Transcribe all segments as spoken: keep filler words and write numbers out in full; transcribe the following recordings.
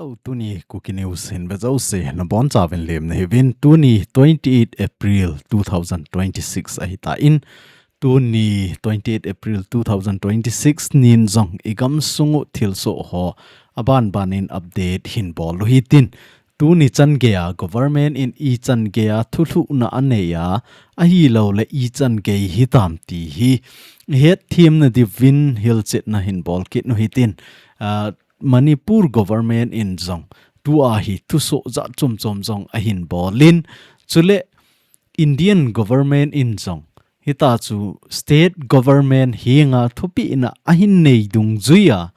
Hello, tuni Kuki News hin ve jouse nabonchauvin lemna hiuvin. Tuni twenty-eight April two thousand twenty-six ahitan, tuni twenty-eight April two thousand twenty-six nin jong igamsung u thilsoh ho abanbanin update hin bol u hitin. Tuni chan geiya government in ichan geiya thulhuhna aneiya, ahilouleh ichan gei hitam ti hi ihetthemna diuvin hilchetna hin bol kit u hitin. Ah, Manipur government in jong tua hi thusoh jat chomchom jong ahin bolin, chule Indian government in jong hitachu state government henga thupehna ahin nei dungjuiya,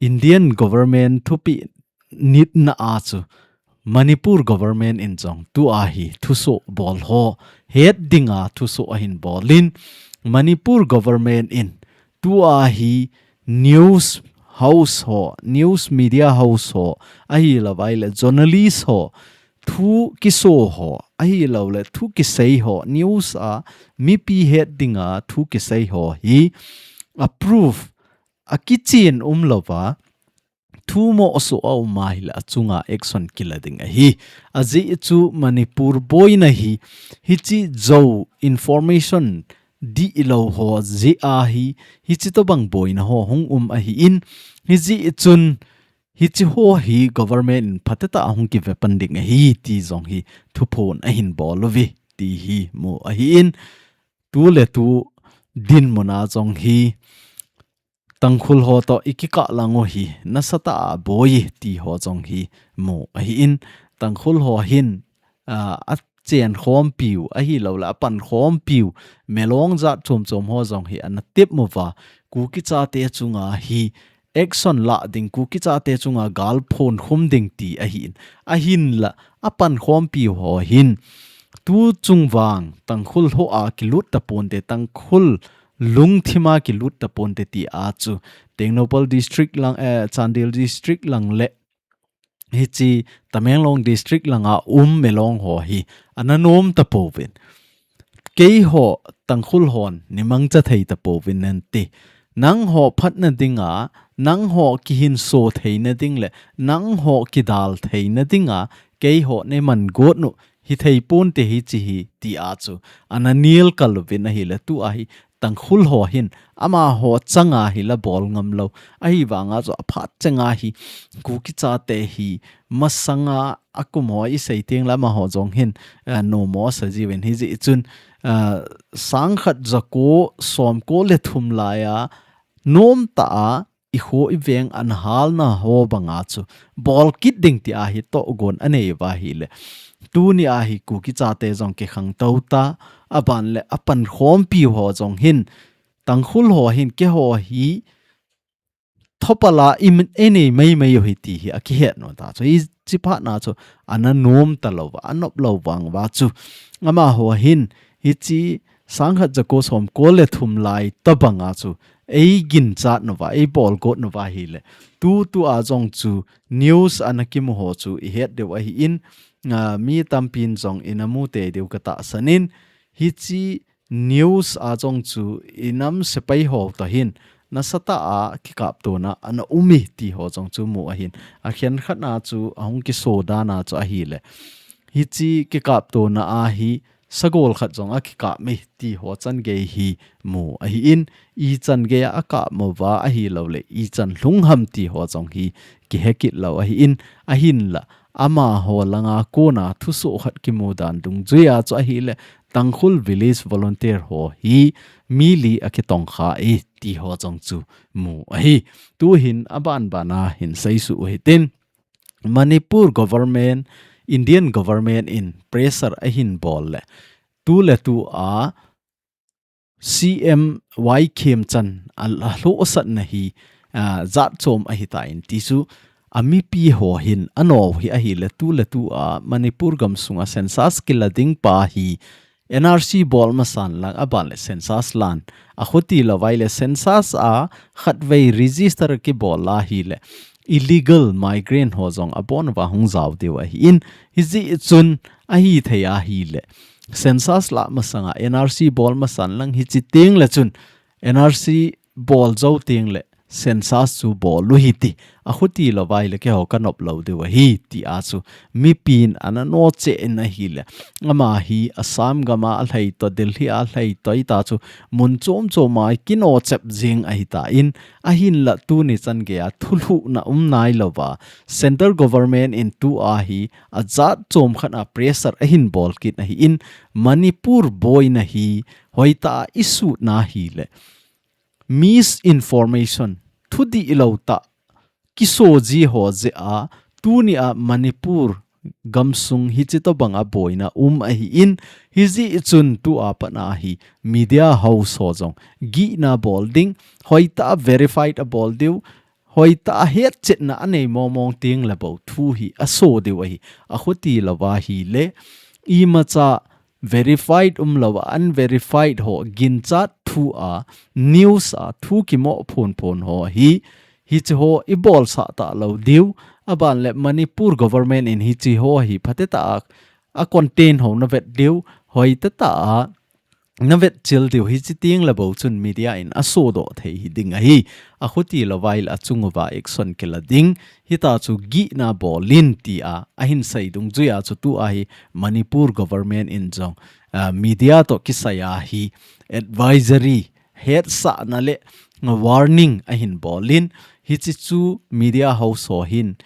Indian government thupeh nitna a chu Manipur government in jong tua hi thusoh bol ho het dinga thusoh ahin bolin, Manipur government in tua hi news house ho, news media house ho, ahilouvaileh journalist ho, thu kiso ho, ahilouleh thu kisei ho, news a mipi het dinga thu kisei ho hi approve, akichen umlouva, thu moh soh a um ahileh achunga action kila ding ahi. Ajeh chu Manipur boina hi, hiche jou information dihlou ho jeh a hi, hiche tobang boina ho hung um ahin, hijeh chun hiche ho hi government in phatecha hung kive pan ding ahi ti jong hi thuphon ahin bol uve ti hi mu ahin, tuletu dinmun a jong hi Tangkhul ho toh ikikah lang u hi nasatah a boi ti ho jong hi mu ahin, Tangkhul ho hin, ah, achenkhompiu ahilouleh apankhompiu melong jat chomchom ho jong hi ana tep uva, Kuki chate chunga hi action lah ding, Kuki chate chunga gal phonkhum ding ti ahin, ahinlah apankhompiu ho hin tuchung vang Tangkhul hoa kilut taponte, Tangkhul lungthima kilut taponte ti a chu Tengnoupal district lang, eh, Chandel district lang le hiche Tamenglong district langa um melong ho hi ana nom tapouvin. Keiho Tangkhul hon neimangcha thei tapouvin nante. Nangho phatna dinga, nangho kihinso theina ding le nangho kidal theina dinga, keiho neiman got u hithei ponte hiche hi ti a chu ana nilkal uvin ahileh tua hi Tangkhul ho hin amaho changa hi la bol ngam lou. Ahivanga chu aphat changa hi Kuki chate hi masanga akum ho isei tengleh amaho jong hin, eh, nomo sa jiuvin hijeh chun, eh, sangkhat jako somko le thum laiya nomtah a ikho iveng ana halna ho banga chu bol kit ding ti a hi tohgon anei uva ahileh, tuni a hi Kuki chate jong kikhangtou ta, aban le apankhompiu ho jong hin Tangkhul ho hin keiho hi thopal a im-, inei maimai u hi ti hi akihet u ta chu, hiche phatna chu ana nom talou va, anop lou vang uva chu amaho hin hiche sangkhat jako somko le thum lai tobanga chu eiginchat uva, eibolgot uva ahileh, tutua jong chu news ana kimu ho chu ihet diu ahin, ah, mi tampin jong ina mu tei diu katahsan in, hiche news a jong chu inam sepai ho toh hin nasatah a kikaptona ana um e ti ho jong chu mu ahin, akhenkhat na chu ahung kiso dan a chu ahileh, hiche kikaptona a hi sagol khat jong akikap e ti ho chan gei hi mu ahin, ichan geiya akap uva ahilouleh ichan lhung ham ti ho jong hi kihe kit lou ahin, ahinlah amaho langa kona thusoh khat kimu dan dungjuiya chu ahileh, Tangkhul Village Volunteer ho hi mi li akitongkha e ti ho jong chu mu ahi. Tuhin abanbana hin seisuh u hitin, Manipur government, Indian government in pressure ahin bol leh, tuletu a C M Y Khemchand a, alhohsatna hi, ah, jatchom ahitan ti chu amipi ho hin ano hi ahileh, tuletu a Manipur gamsunga census kila ding pa hi N R C bol masan lang aban le census lan, akhuti louva ahileh census a khatvei register kibol ahileh illegal migrant ho jong abon uva hung jao diu ahin, hijeh chun ahithei ahileh census lah masanga N R C bol masan lang hiche tengleh chun N R C bol jou tengleh census chu bol u hite, Akhuti lou vai le keiho kanop lou diu ahi, tia chu mipin ana noche in ahile. Ama hi Assam gama alhai to, Delhi a alhai to, hita chu mun chom chom a kinochep jing ahitan, ahinla tuni chan geiya thulhuhna um nailouva, central government in tua hi ajat chom khat a pressure ahin bol kit ahin, Manipur boina hi hoitah a isut na hile misinformation, thudihlou tah kiso ji ho jeh a, tuni a Manipur gamsung hichi tobang a boina um ahin, hijeh chun tua pat a hi media house ho jong gihna bol ding, hoitah a verified abol diu, hoitah a hetchetna anei mong mong teng le bou thu hi aso diu ahi. Akhuti lou va hile, imacha verified umlou a, unverified ho ginchat thu a, news a thu kimo phon phon ho hi, hichi ho ibolsah talou diu, aban le Manipur government in hichi ho hi phatecha a, a content ho navet diu, hoitah a navet chil diu, hichi teng le bou chun media in asodoh thei hiding ahi. Akhuti lou vai le achung uva action kila ding, hita chu gihna bol in tia ahin sei dungjuia chu tua hi Manipur government in jong, ah, media to kisai a hi advisory, hetsahna le warning ahin bol in, hichi chu media house ho hin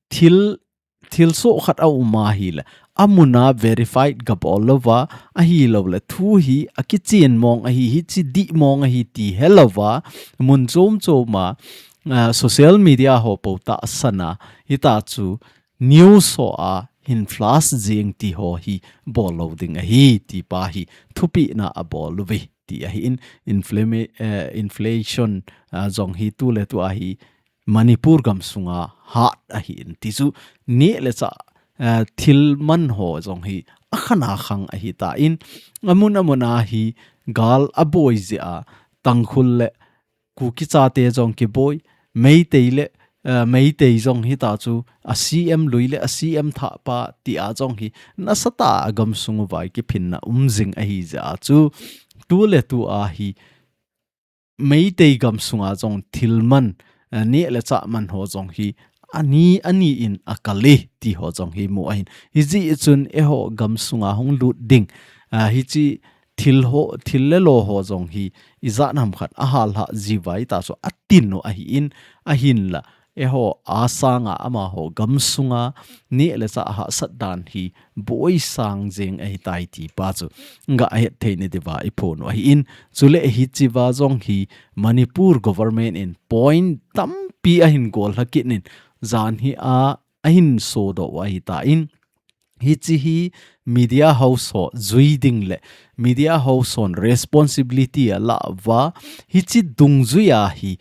thil, thil soh khat aum ahile, amun a verified gabol louva, ahilou le thu hi akichen mong ahi, hichi dih mong ahi ti helouva, mun chom chom a, ah, social media ho pou tahsan a, hita chu news ho a hin flash jing ti ho hi bol lou ding ahi, ti pa hi thupina abol uve, ti ahin inflama-, eh, inflation, ah, jong hi tu le tua hi Manipur gamsunga hat ahin, ti chu neh le chah, eh, thil man ho jong hi akhan akhang ahitan, amun amun a hi gal aboi jeh a, Tangkhul le Kuki chate jong kiboi, Meitei le, eh, Meitei jong hita chu a C M lui le a C M thahpa tia jong hi nasatah a gamsung uva kiphinna um jing ahi jeh a chu, tu le tua hi Meitei gamsunga jong thil man, eh, neh le chah man ho jong hi ani, ani in akal e ti ho jong hi mu ahin. Hijeh chun eiho gamsunga hung lut ding, ah, hichi thil ho, thil le lo ho jong hi ijat ham khat ahal hah jiuva, hita chu atin u ahin, ahinla eiho a sanga amaho gamsunga neh le chah hahsat dan hi boisang jeng ahitai ti pa chu gahet thei na diuva iphon u ahin, chule hichiva jong hi Manipur government in point tampi ahin gol lha kit in, jan hi a ahin sodoh u ahitan, hichi hi media house ho jui ding le media house hon responsibility alah uva, hichi dungjuia hi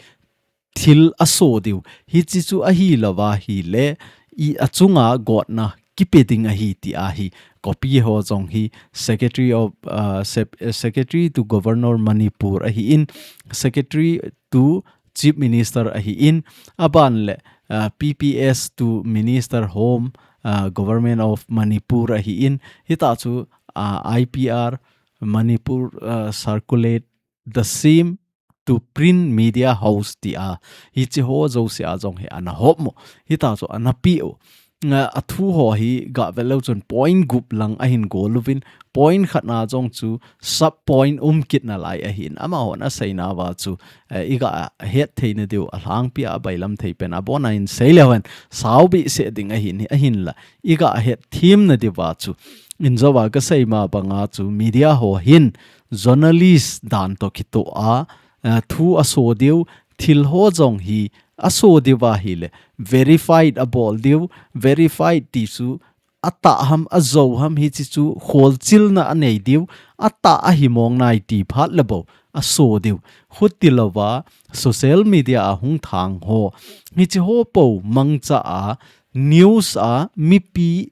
thil aso diu, hichi chu ahilou va hile, i achunga gotna kipe ding ahi ti ahi. Copy ho jong hi Secretary of, uh, Sep-, uh, Secretary to Governor Manipur ahin, Secretary to Chief Minister ahin, aban le, uh, P P S to Minister Home, uh, Government of Manipur ahin, hita chu, uh, I P R Manipur, uh, circulate the same to print media house tia, hichi ho jouse a jong hi ana hop mo, hita chu ana pe u. Nga, athu ho hi gavel leu chun point gup lang ahin gol uvin, point khat na jong chu sub point um kit nalai ahin, amahon asei nauva chu, eh, iga het thei na diu, alhangpi a abailam thei pen abon a hin sei leu hen, sao behseh ding ahin, ahinla iga het them na diuva chu, injouva kasei ma banga chu media ho hin journalist dan to kitoh a, eh, thu aso diu, thil ho jong hi aso diuva hile verified abol diu, verified ti chu atah ham, ajou ham, hichi chu kholchilna anei diu, atah ahi mong nai ti phat le bou aso diu. Khuti louva social media a hung thang ho, hichi ho pou mangcha a, news a mipi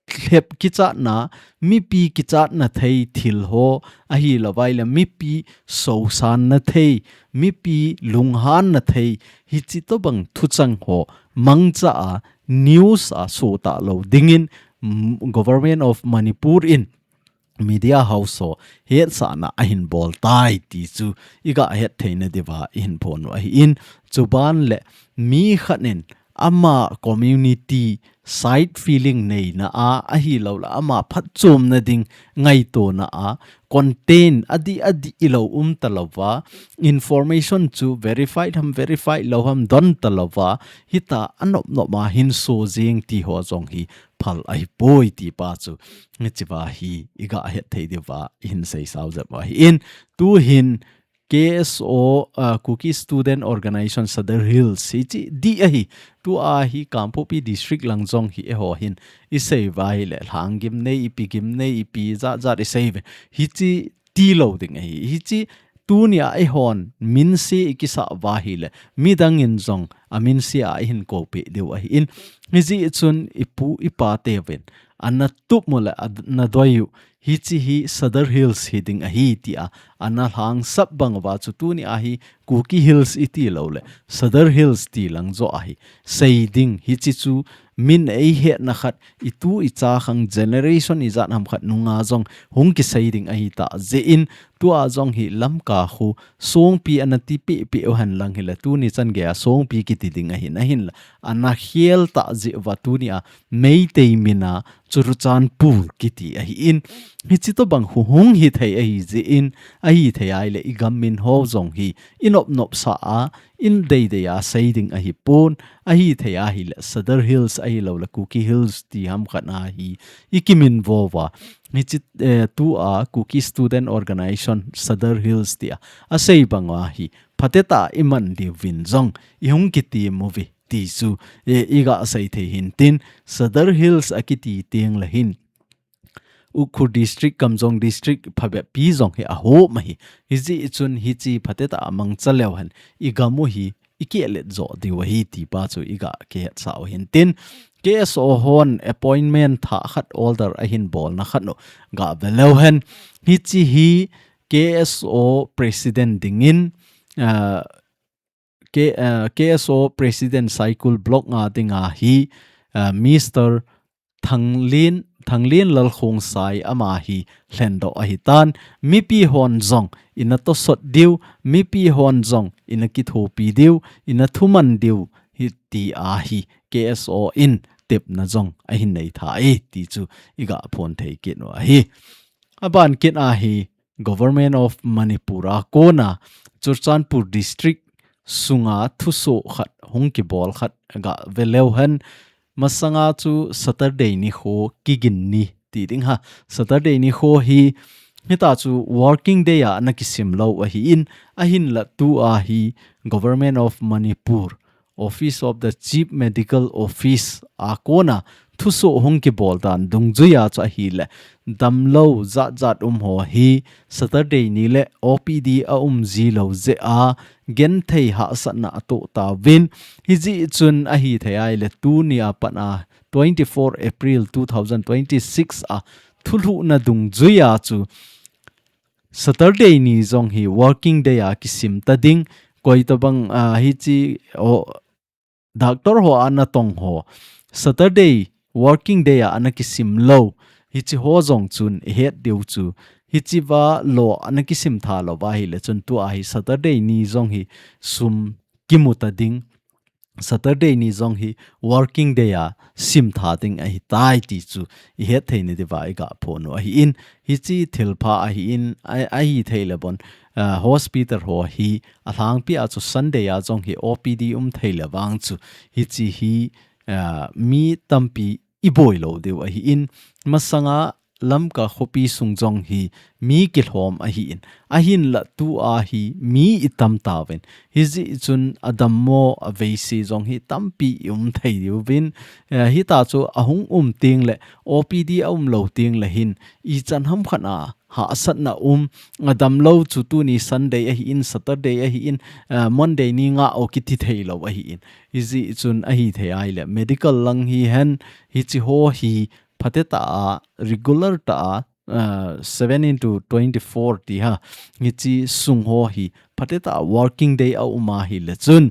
lhep kichatna, mipi kichatna thei thil ho, ahilou vai le mipi sosanna thei, mipi lunghanna thei, hichi tobang thuchang ho mangcha a, news a so talou dingin, mm, Government of Manipur in media house ho hetsahna ahin bol tai ti chu iga het theina diuva ihin phon u ahin, chuban le mi khat in ama community side feeling neina a, ahilou le ama phatchomna ding ngaitona a, content adih adih ilou um talouva, information chu verified ham verified lou ham don talouva, hita anop nop a hin so jing ti ho jong hi phal ahipoi ti pa chu hichea hi iga het thei diuva ihin seisao jep u ahin, tuhin K S O, uh, Kuki Student Organization Sadar Hills hichi dih ahi. Tua hi Kangpokpi District lang jong hi eiho hin isei uva ahile, lhang gimnei, ipi gimnei, ipi jat jat isei uve. Hichi tilou ding ahi. Hichi tunia eihon minse ikisah uva ahile, midang in jong aminse a eihin koupeh diu ahin. Hijeh chun ipu ipa teuvin ana tup u le ana doi u, hichi hi Sadar Hills hiding ahi tia ana lhangsap bang uva chu tunia hi Kuki Hills iti lou le Sadar Hills ti lang joh ahi sei ding, hichi chu min eihetna khat, itu icha khang generation ijat ham khat nunga jong hung kisei ding ahitah jeh in, tua jong hi Lamka khu songpi ana tipeh peh u henlang hile, tuni chan geiya songpi kiti ding ahin, ahinla ana khel tah jeh uva tunia Meitei mina Churachandpur kiti ahin, hichi tobang khu hung hithei ahi jeh in, ahithei ahile igam min ho jong hi inop nop sah a, in deidei a sei ding ahipon, ahithei ahile Sadar Hills ahilou le Kuki Hills ti ham khat a hi ikiminvo uva, hichi, eh, tua Kuki Student Organization Sadar Hills tia asei bang uva hi phatetah a iman diuvin jong ihung kitem uve ti chu, eh, iga sei thei hin tin, Sadar Hills akiti teng le hin Ukhrul District, Kamjong District phabep pi jong hi ahom ahi. Hijeh chun hichi phatetah a mangcha leu hen igam u hi ikehlet joh diu ahi ti pa chu iga kihetsah u hin tin, K S O hon appointment thah khat order ahin bolna khat u ga ve leu hen, hichi hi K S O President dingin, ah, K-, ah, K S O President Saikul Block nga dinga hi, ah, Mister Thanglin, Thanglin Lalkhongsai ama hi lhendoh ahitan, mipi hon jong ina tosot diu, mipi hon jong ina kithopi diu, ina thuman diu hi tia hi K S O in tepna jong ahin nei tha e ti chu iga phon thei kit u ahi. Aban kit a hi Government of Manipur a kona Churachandpur District sunga thusoh khat hung kibol khat ga ve leu hen, masanga chu Saturday nikho kigin ni ti ding ha. Saturday nikho hi hita chu working day a ana kisim lou ahin, ahinla tua hi Government of Manipur Office of the Chief Medical Office a kona thusoh hung kibol dan dungjuia chu ahile, damlou jat jat um ho hi Saturday ni le O P D aum ji lou jeh a genthei hahsatna atoh tauvin, hijeh chun ahithei ahile tunia pat a twenty-four April two thousand twenty-six a thulhuhna dungjuia chu Saturday ni jong hi working day a kisim ta ding, koi tobang, ah, hichi, o, doctor ho ana tong ho Saturday working day a ana kisim lou, hichi ho jong chun ihet diu chu, hichi va lo ana kisim tha lou va ahile chun tua hi Saturday ni jong hi sum kimu ta ding, Saturday ni jong hi working day a sim tha ding ahitai ti chu ihet theina diuva iga phon u ahin, hichi thilpha ahin, a, ahithei le bon, ah, hospital ho hi alhangpi a chu Sunday a jong hi O P D um thei le vang chu hichi hi, ah, mi tampi iboi lou diu ahin, masanga Lamka khopi sung jong hi mi kilhom ahin, ahinla tua hi mi itam tauvin, hijeh chun adammo aveise jong hi tampi ium thei diuvin, eh, hita chu ahung um teng le O P D aum lou teng le hin ichan ham khat a hahsatna um, adamlou chu tuni Sunday ahin, Saturday ahin, eh, Monday ni nga o kiti thei lou ahin, hijeh chun ahithei ahile medical lang hihen, hichi ho hi phatetah a, regular tah a, ah, seven into twenty-four ti ha, hichi sung ho hi phatetah a working day aum ahile chun,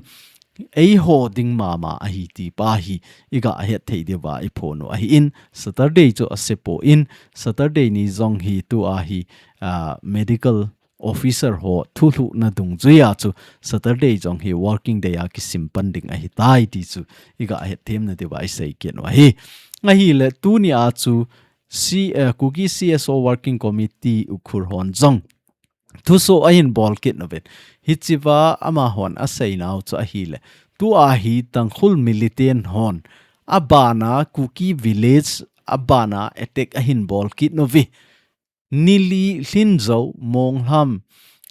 eiho ding mama ahi ti pa hi iga het thei diuva iphon u ahin, Saturday chu asepon, Saturday ni jong hi tua hi, ah, medical officer ho thulhuhna dungjuia chu Saturday jong hi working day a kisim pan ding ahitai ti chu iga het themna diuva isei kit u ahi. Ahile tunia chu C, eh, Kuki C S O Working Committee Ukhrul hon jong thuso ahin bol kit uvin. Hichea amahon aseinau chu ahile, tua hi Tangkhul militant hon abana Kuki village abana attack ahin bol kit uve. Ni li lhin jou, Monglham,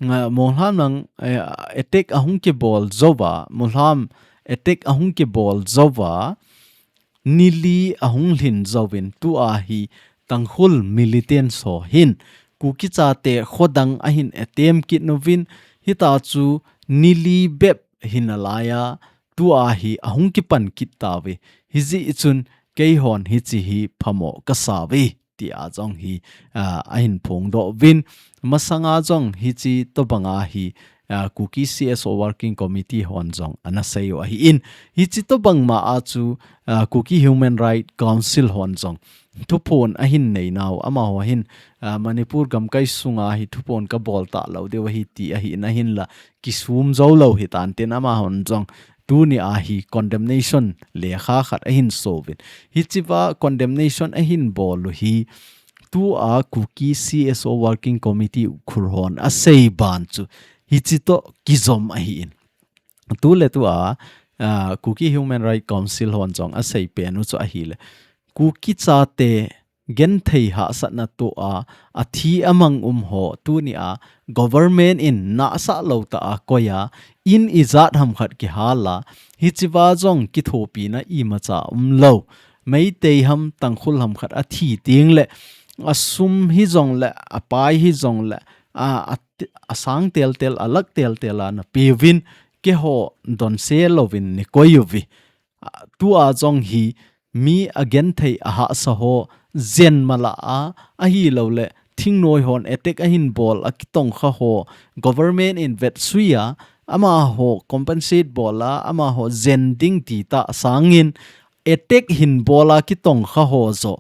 ah, Monglham lang, eh, attack ahung kibol jouva, Monglham attack ahung kibol jouva, ni li ahung lhin jouvin tua hi Tangkhul militant ho hin Kuki chate khodang ahin attack kit uvin, hita chu ni li bep hi nalaiya tua hi ahung kipan kit tauve. Hijeh chun keihon hiche hi phamo kasa uve tia jong hi, ah, ahin phongdoh uvin. Masanga jong hiche tobanga hi, ah, Kuki C S O Working Committee hon jong ana sei u ahin. Hiche tobang ma a chu, ah, Kuki Human Rights Council hon jong thuphon ahin neinau, amaho hin, ah, Manipur gamkai sunga hi thuphon kabol talou diu ahi ti ahin ahinla kisum jou lou hitan tin amahon jong tunia hi condemnation lekha khat ahin souvin. Hichea condemnation ahin bol u hi tua Kuki C S O Working Committee Ukhrul hon asei ban chu hiche toh kijom ahin. Tuletua, ah, Kuki Human Rights Council hon jong asei pen u chu ahile, Kuki chate genthei hahsatna tua athi amang um ho tunia government in nahsah lou tah a koiya in ijat ham khat kihal a, hichea jong kithopina imacha umlou. Meitei ham Tangkhul ham khat athi tengle asum hijongle, apai hijongle, a, a, asang teltel, alak teltel a napeuvin, keiho donse louvin neikoi uve. Ah, tua jong hi mi agenthei ahahsa ho jen mala a, ahilouleh thingnoi hon attack ahin bol a kitongkha ho government in vetsuiya, amaho compensate bol a, amaho jen ding ti tah sangin attack hin bol a kitongkha ho joh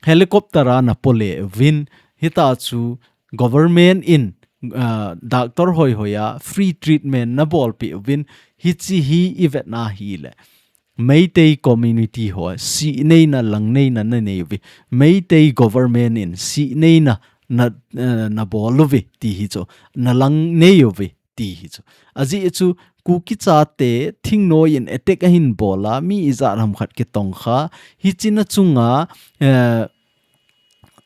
helicopter a napole uvin, hita chu government in, ah, doctor hoihoi a free treatment nabolpeh uvin, hiche hi ivetna hile Meitei community ho sineina langneina nanei uve. Meitei government in sineina na, eh, nabol uve ti hi chu, nalangnei uve ti hi chu. Ajeh chu Kuki chate thingnoi in attack ahin bol a, mi ijat ham khat kitongkha, hichena chunga, eh,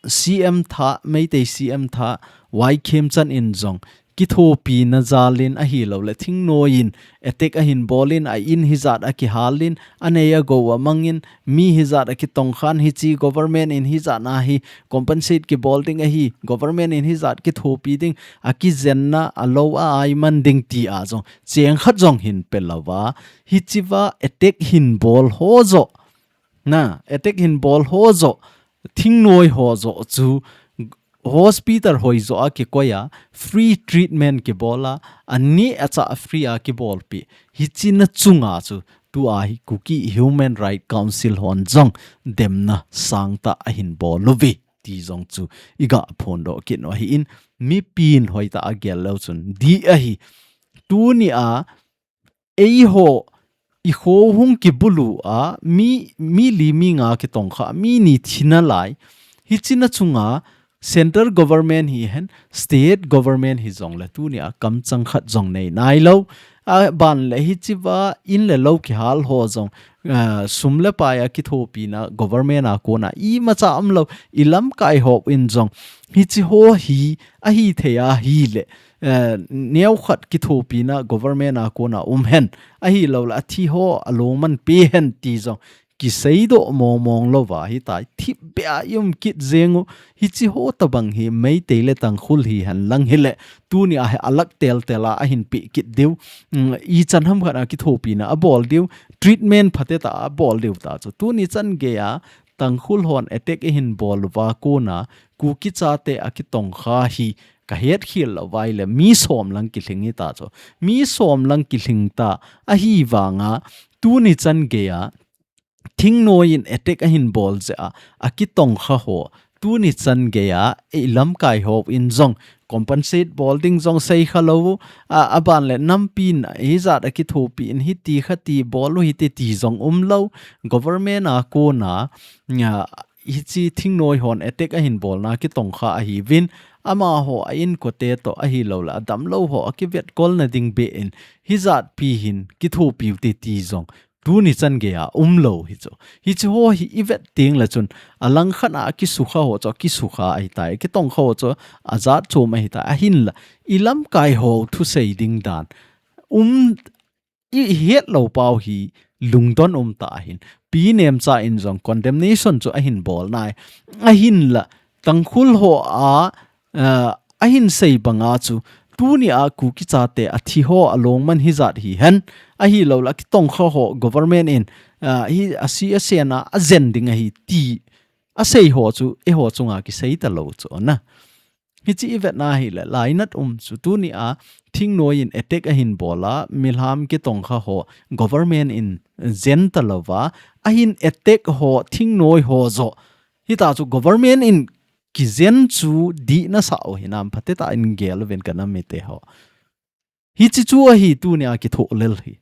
C M thah, Meitei C M thah, Y Khemchand in jong kithopina jalin ahilouleh thingnoi in attack ahin bolin, a in hijat a kihalin, anei agou amangin, mi hijat a kitongkhan, hiche government in hijat na hi compensate kibol ding ahi, government in hijat kithopi ding, akijenna, alou a aiman ding tia jong cheng khat jong hin pelouva, hichea attack hin bol ho joh, na, attack hin bol ho joh, thingnoi ho joh chu hospital hoi joh a kikoi a, free treatment kibol a, aneh acha free a kibolpeh. Hichena chunga chu tua hi Kuki Human Rights Council hon jong demna sangtah ahin bol uve ti jong chu iga phondoh kit u ahin, mipin hoitah a gel leu chun dih ahi. Tunia eiho, ikho hung kibulu a, mi, mi li mi nga kitongkha, mi ni thi nalai. Hichena chunga central government hihen, state government hijongle tunia kamchang khat jong nei nailou. Aban le hichea in le lou kihal ho jong, ah, sum le pai a kithopina government a kona imacha umlou, ilamkai hon jong hiche ho hi ahithei ahile, eh, neokhat kithopina government a kona umhen, ahilouleh athi ho alungman pehen ti jong kiseidoh mongmong louva hitai, thipbeh a i um kit jeng u, hiche ho tobang hi Meitei le Tangkhul hihen lang hile, tunia hi alak teltel a ahin peh kit diu, mm, ichan ham khat a kithopina abol diu, treatment phatecha abol diu ta chu. Tuni chan geiya Tangkhul hon attack ahin bol uva kona, Kuki chate a kitongkha hi Ka het khel lou vai le mi som lang kilhing hita chu. Mi som lang kilhing ta ahi vanga tuni chan geiya thingnoi in attack ahin bol jeh a, akitongkha ho tuni chan geiya i lamkai ho in jong compensate bol ding jong sei kha lou, a, aban le nampi in hijat akithopi in hiti khati bol u hite ti jong um lou, government a kona, a, hiche thingnoi hon attack ahin bolna kitongkha ahiuvin, amaho a inkote toh ahilou le, adamlou ho akivetkolna ding beh in, hijat pi hin kithopi u hite ti jong tuni chan geiya um lou hi chu. Hiche ho hi i vet teng le chun, alangkhat a kisukha ho chu, kisukha ahitai, kitongkha ho chu, ajat chom ahitai, ahinla, i lamkai ho thusei ding dan. Um, i het lou pau hi lungdon um tah ahin. Pi Nemcha in jong condemnation chu ahin bol nai. Ahinla, Tangkhul ho a, a, ahin sei banga chu, tuni a Kuki chate athi ho alongman hijat hihen, ahilou le akitongkha ho government in, a, hi asi asen a ajen ding ahi ti asei ho chu, eiho chunga kisei talou chu na. Hiche i vetna hile, lainat um chu tuni a thingnoi in attack ahin bol a, milham kitongkha ho government in jen talouva, ahin attack ho thingnoi ho joh. Hita chu government in kijen chu dihna sa u hinam, phatecha in gel uvin ka nam mite ho. Hiche chu ahi tuni a kithoh lel hi.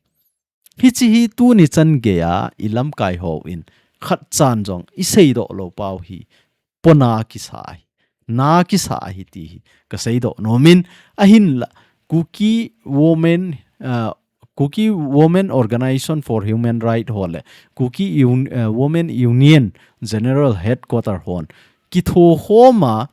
Hiche hi tuni chan geiya i lamkai ho in khat chan jong i seidoh lou pau hi pona kisa ahi. Na kisa ahi ti hi ka seidoh nom in, ahinla Kuki Women, uh, Kuki Women Organization for Human Rights ho le Kuki Un-, uh, Women Union General Headquarter hon kithokhom a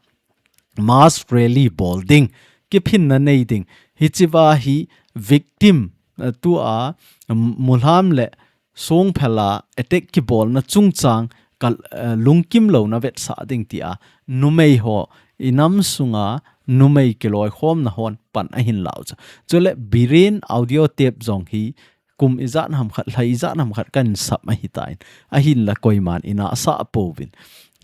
mass rally bol ding, kiphinna nei ding. Hichea hi victim, eh, tua, mm, Mulham le Songphel a attack kibolna chungchang ka, eh, lungkim louna vetsah ding tia numei ho i nam sunga numei kiloikhomna hon pan ahin lau chu. Chule Biren audio tape jong hi kum ijat ham khat, lha ijat ham khat kan sap ahitan. Ahinla koiman ina asah pouvin.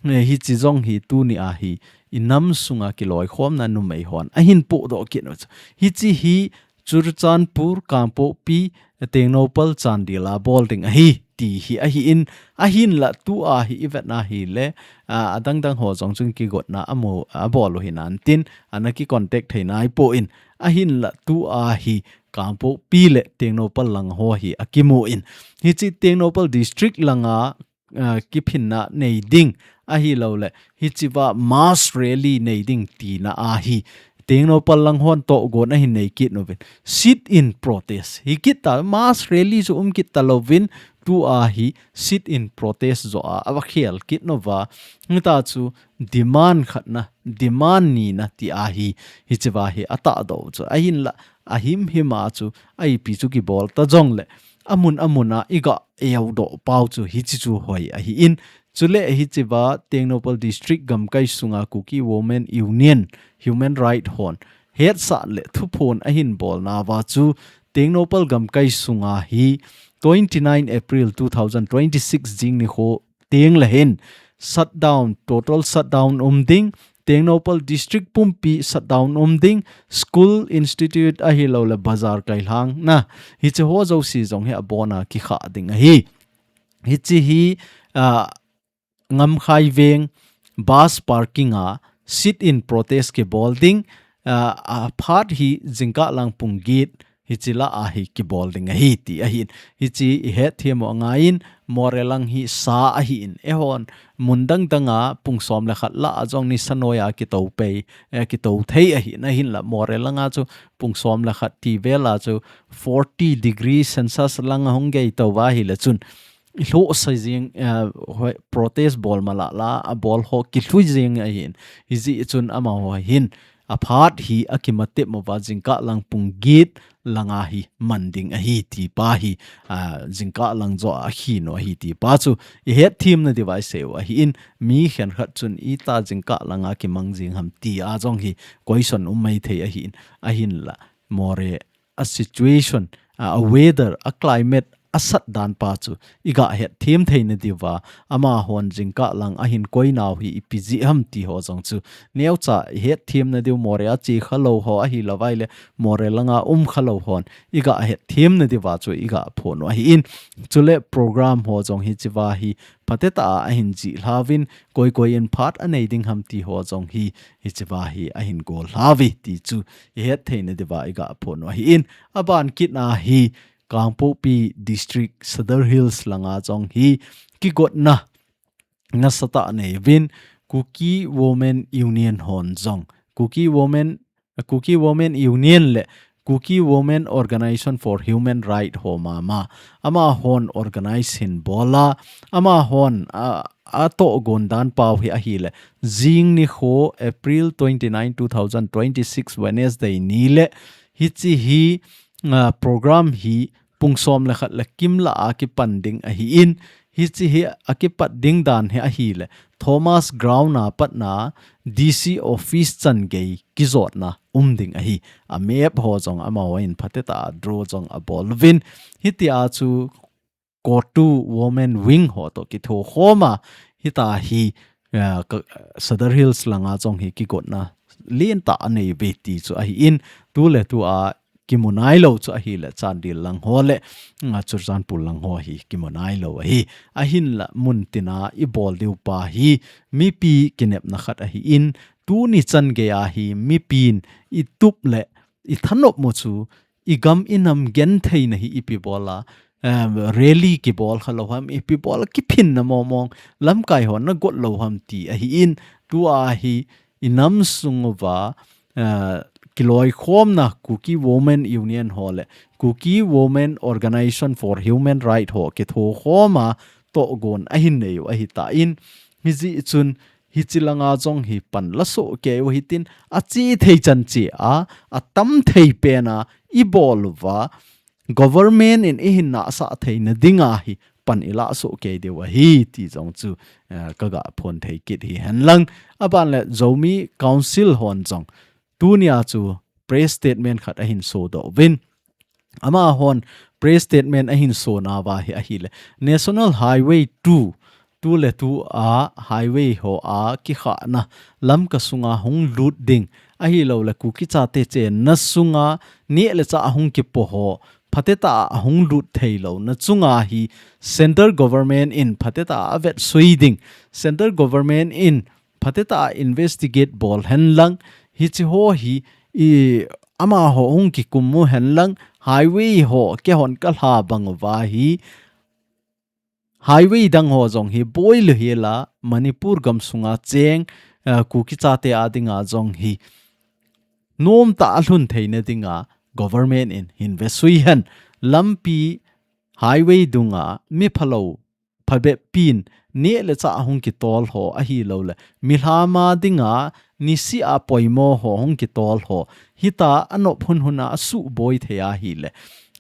Eh, hiche jong hi tuni a hi i nam sunga kiloikhomna numei hon ahin pohdoh kit u chu. Hiche hi Churachandpur, Kangpokpi, Tengnoupal, Chandel a bol ding ahi ti hi ahin, ahinla tua hi i vetna hile, a, adangdang ho jong chun kigotna amu, abol u hinan tin, ana ki contact thei nai poi, ahinla tua hi Kangpokpi le Tengnoupal lang ho hi akimun. Hiche Tengnoupal district langa, ah, kiphinna nei ding ahilou le, hichea mass rally nei ding tina ahi. Tengnoupal lang hon tohgon ahin nei kit uvin. Sit in protest. Hi kit ta, mass rally chu um kit talouvin, tua hi sit in protest joh a, ava khel kit uva. Hita chu demand khatna, demand nina ti ahi, hichea hi atahdoh chu. Ahinla, ahimhim a chu, a ipi chu kibol ta jongle, amun amun a i ga eodoh pau chu hiche chu hoi ahin. Chule hichea Tengnoupal District gamkai sunga Kuki Women Union Human Right hon hetsah le thuphon ahin bolnauva chu Tengnoupal gamkai sunga hi twenty nine April two thousand twenty six jing nikho teng le hin shutdown, total shutdown um ding, Tengnoupal District pumpi shutdown um ding, school, institute ahilou le bazar kailhangna, hiche ho jouse jong hi abona kikha ding ahi. Hiche hi, ah, Ngamkhai Veng bus parking a sit in protest kibol ding, ah, aphat hi jingkah lang pung get, hiche lah a hi kibol ding ahi ti ahin. Hiche i hetthem u angaiyin, Moreh lang hi sa ahin. Eihon mun dang dang a pung som le khat lah a jong nisa noiya kitou pei, eh, kitou thei ahin. Ahinla Moreh lang a chu pung som le khat ti vel a chu forty degree Celsius lang a hung gei tou va ahile chun i lhoh sa jing, eh, hoi, protest bol mala la, abol ho kilhui jing ahin. Hijeh chun amaho hin aphat hi akimatep uva jingkah lang pung get lang a hi man ding ahi ti pa hi, ah, jingkah lang joh a akhin u ahi ti pa chu i hetthem na diuva i sei u ahin, mi khenkhat chun ita jingkah lang a kimang jing ham ti a jong hi question um mai thei ahin, ahinla Moreh a situation, a, a weather, a climate, asat dan pa chu iga hetthem theina diuva, amahon jingkah lang ahin koinau hi ipi jeh ham ti ho jong chu neocha ihetthem na diu, Moreh a che khalou ho ahilouva ahile Moreh langa um khalou hon iga hetthem na diuva chu iga phon u ahin. Chule program ho jong hichea hi phatecha a ahin jih lhauvin, koi koi in phat anei ding ham ti ho jong hi hichea hi ahin gol lhauve ti chu ihet theina diuva iga phon u ahin. Aban kit a hi Kangpokpi District, Sadar Hills langa jong hi kigotna nasatah aneiyuvin, Kuki Women Union hon jong, Kuki Women, Kuki Women Union le Kuki Women Organization for Human Right ho mama, amahon organize hin bol a, amahon a, atohgon dan pau hi ahile, jing nikho April twenty-nine, two thousand twenty-six, Wednesday ni le, hiche hi, a, program hi pung som le khat le kim lah a kipan ding ahin, hiche hi akipat ding dan hi ahile, Thomas Ground a patna D C office changei kijotna um ding ahi. A map ho jong amahon phatecha a draw jong abol uvin, hitia chu COTU Women Wing ho toh kithokhom a, hitia hi, a, ka, Sadar Hills langa jong hi kigotna lentah aneiyuve ti chu ahin, tuletua kimu nailou chu ahile Chandel lang ho le, a, Churachandpur lang ho hi kimu nailou ahi. Ahinla mun tina ibol diu pa hi mipi kinepna khat ahin, tuni changei a hi mipin itup le ithanop mu chu igam inam gentheina hi ipi bol a, em, rally kibol khalou ham, ipi bol a kiphinna mong mong, lamkai hon nagot lou ham ti ahin, tua hi inam sunguva, eh, kiloikhomna Kuki Women Union ho le Kuki Women Organization for Human Right ho kithokhom a tohgon ahin neiyu ahitan, hijeh chun hiche langa jong hi pan la soh keiyu hitin, ache thei chan che a, atam thei pen a ibol uva, government in ihin nahsah theina dinga hi pan ilah soh kei diu ahi ti jong chu, eh, kaga phon thei kit hihen lang. Aban le Zomi Council hon jong tunia chu press statement khat ahin sodoh uvin. Amahon press statement ahin sonauva hi ahile, National Highway two, tuletua highway ho a kikhahna Lamka sunga hung lut ding, ahilouleh Kuki chate chenna sunga neh le chah ahung kipo ho phatecha a ahung lut theilouna chunga hi Central Government in phatecha a avetsui ding, Central Government in phatecha a investigate bol hen lang, hiche ho hi i amaho hung kikum u hen lang, highway ho keihon kalha bang uva hi, highway dang ho jong hi boi lou hela, Manipur gam sunga cheng, eh, Kuki chate a dinga jong hi nomtah a lhun theina dinga government in hin vesui hen. Lampi highway dunga mi phalou phabep pin neh le chah ahung kitol ho ahilouleh milham a dinga nisih a poimo ho hung kitol ho, hitia anop hun hun a asuh boi thei ahile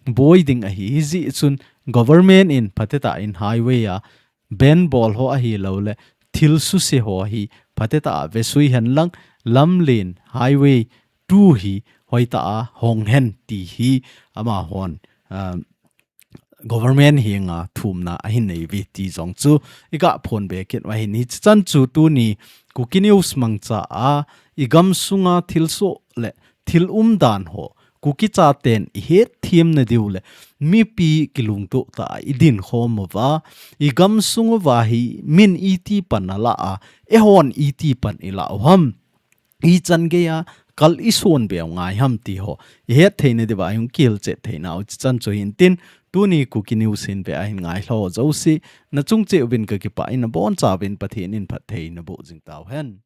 boi ding ahi. Hijeh chun government in phatecha in highway a ben bol ho ahilouleh thil suse ho hi phatecha a vesui hen lang, lamlen highway two hi hoitah a hong hen ti hi amahon, ah, government henga thumna ahin neiuve ti jong chu iga phon be kit u ahin. Hiche chan chu tuni Kuki News mangcha a igam sunga thilsoh le thil umdan ho Kuki chaten ihet themna diu le mipi kilungtoh tah a idin khom uva, igam sung uva hi min iti pan alah a, eihon iti pan ilah u ham, ichan geiya kal ison be u ngai ham ti ho ihet theina diuva ihung kihilchet theina u chichan chu hintin, tuni Kuki News hin ve ahin ngailhah jouse, nachung cheh uvin kakipah in, abonchauvin Pathen in phatthei naboh jing tauhen.